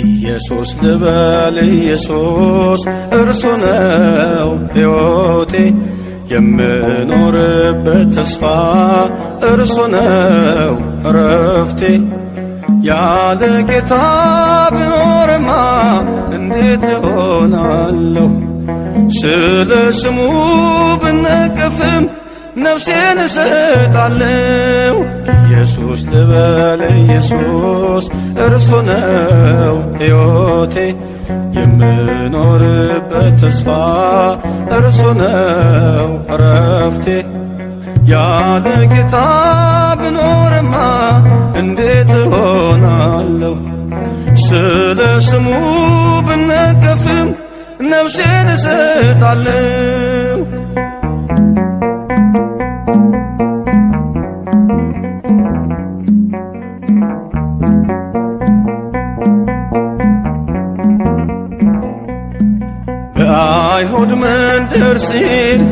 ኢየሱስ ልበል ኢየሱስ እርሱ ነው ሕይወቴ፣ የምኖርበት ተስፋ እርሱ ነው እረፍቴ። ያለ ጌታ ብኖርማ እንዴት እሆናለሁ? ስለ ስሙ ብነቀፍም ነፍሴን እሰጣለሁ። ኢየሱስ ልበል ኢየሱስ እርሱ ነው ሕይወቴ፣ የምኖርበት ተስፋ እርሱ ነው እረፍቴ። ያለ ጌታ ብኖርማ እንዴት እሆናለሁ? ስለ ስሙ ብነቀፍም ነፍሴን እሰጣለሁ። በአይሁድ መንደር ሲል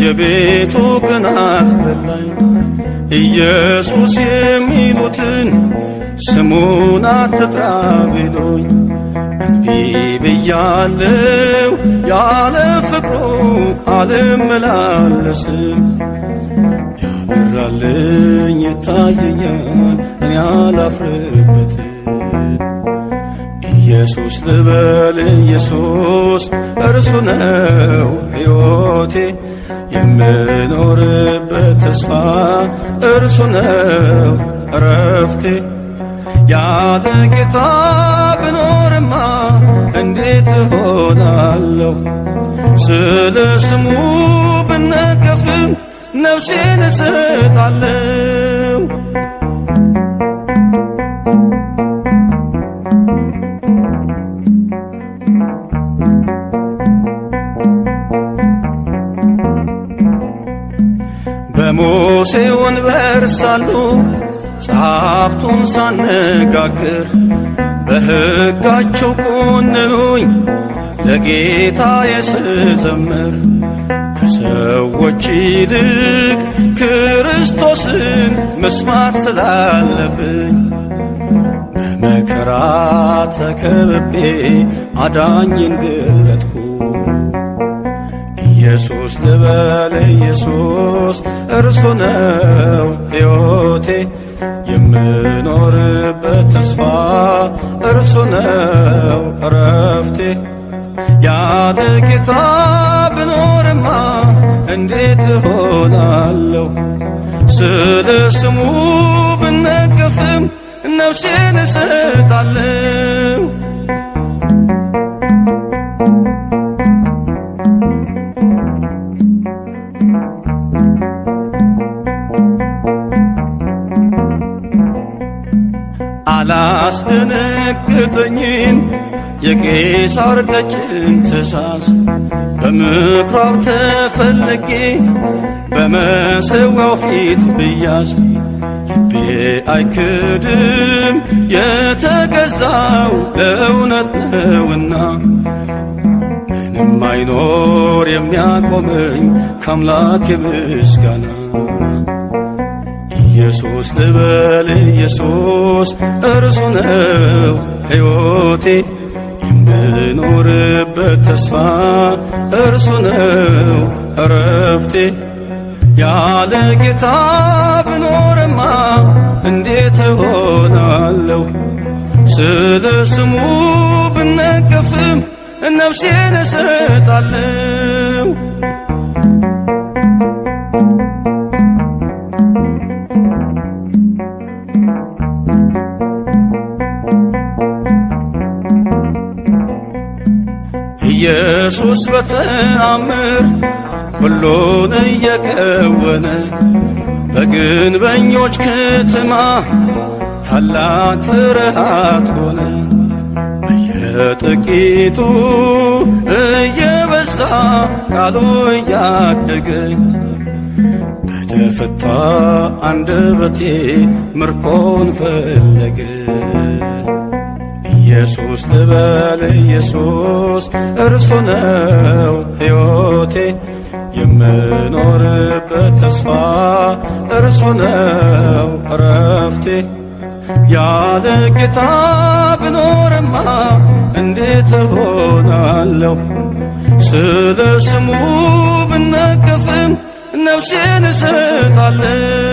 የቤቱ ቅናት በላኝ፣ ኢየሱስ የሚሉትን ስሙን አትጥራ ቢሉኝ እንቢ ብያለው፣ ያለ ፍቅሩ አልመላለስም። ያበራልኝ ይታየኛል፣ እኔ አላፍርበትም። ኢየሱስ ልበል ኢየሱስ እርሱ ነው ሕይወቴ፣ የምኖርበት ተስፋ እርሱ ነው እረፍቴ። ያለ ጌታ ብኖርማ እንዴት እሆናለሁ? ስለ ስሙ ብነቀፍም ነፍሴን እሰጣለሁ። በሙሴ ወንበር ሳሉ ጸሐፍቱን ሳነጋግር በሕጋቸው ኮነኑኝ፣ ለጌታ ስዘምር ከሰዎች ይልቅ ክርስቶስን መስማት ስላለብኝ በመከራ ተከብቤ አዳኝን ገለጥኩ። ኢየሱስ ልበል ኢየሱስ እርሱ ነው ሕይወቴ፣ የምኖርበት ተስፋ እርሱ ነው እረፍቴ። ያለ ጌታ ብኖርማ እንዴት እሆናለሁ? ስለ ስሙ ብነቀፍም ነፍሴን እሰጣለሁ። አላስደነግጠኝም የቄሳር ቀጭን ትእዛዝ፣ በምኵራብ ተፈልጌ በመሠዊያው ፊት ብያዝ ልቤ አይክድም የተገዛው ለእውነት ነውና፣ ምንም አይኖር የሚያቆመኝ ከአምላክ ምስጋና። ኢየሱስ ልበል ኢየሱስ እርሱ ነው ሕይወቴ፣ የምኖርበት ተስፋ እርሱ ነው እረፍቴ። ያለ ጌታ ብኖርማ እንዴት እሆናለሁ? ስለ ስሙ ብነቀፍም ነፍሴን እሰጣለሁ። ኢየሱስ በተአምር ሁሉን እየከወነ በግንበኞች ከተማ ታላቅ ፍርሃት ሆነ። በየጥቂቱ እየበዛ ቃሉ እያደገ በተፈታ አንደበቴ ምርኮን ፈለገ። ኢየሱስ ልበል ኢየሱስ እርሱ ነው ሕይወቴ፣ የምኖርበት ተስፋ እርሱ ነው እረፍቴ። ያለ ጌታ ብኖርማ እንዴት እሆናለሁ? ስለ ስሙ ብነቀፍም ነፍሴን እሰጣለሁ።